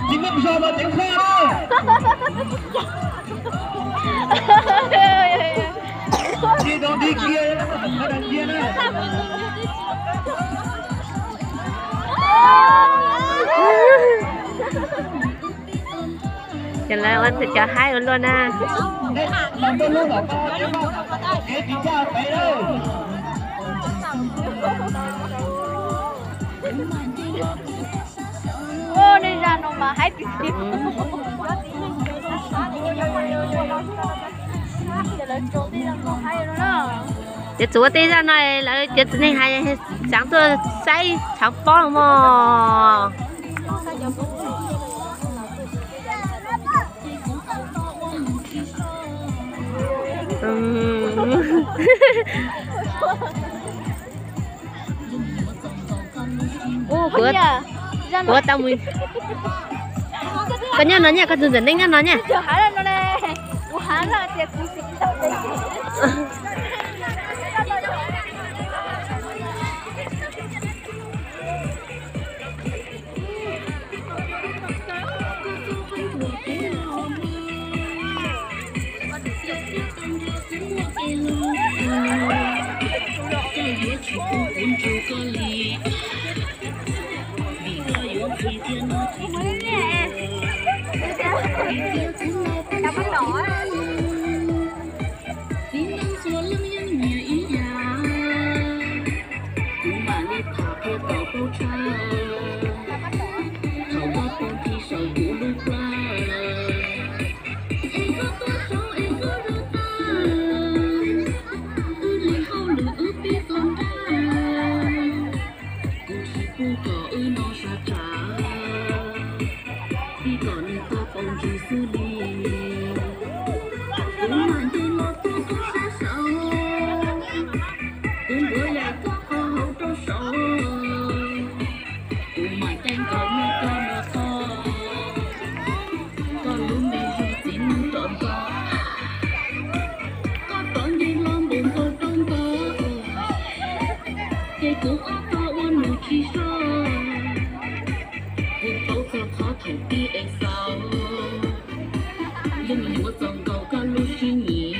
Tsis muaj zog mas ceev faj na. Cia rau dig kiag, cia na. Ces lawv ua cov haib ua luaj na. Ua, nej zaj no mas haib tiag tiag. Ces txuas tej zaj no lawv cov txiv neej hais xaav tuaj saib tshav pob mog. Kuv, kuv tau mus. Koj nyob no nyaj, koj tus ntxawm neej nyob no nyaj. Txiv neej txhua leej yeej nyiam ib yam, kuv mam li tham qhia kom paub tshaj. Thaum koj pw nthi saum kuv lub plab, es koj tuaj saud es koj rov qab, wb li hauj lwm wb pib txog nrab. Kuv tsis pub kom wb noj sab tshav, pib kom nws tau paus ntsws xwb li. Kuv mam nce los tuaj koj sab saud, kuv npuav yam koj qhov hauv rau saud. Kuv mam caij nkaus muab koj noj toj, koj lub me zog txiv neej rov nto. Koj rov nce hlo npaum nkaus rau ntawd, ces kuv ob tog ua nus tsis soj. Kuv paub txog qhov thaum pib es xaus, yeej yuav txaus nkaus koj lub siab nyiam.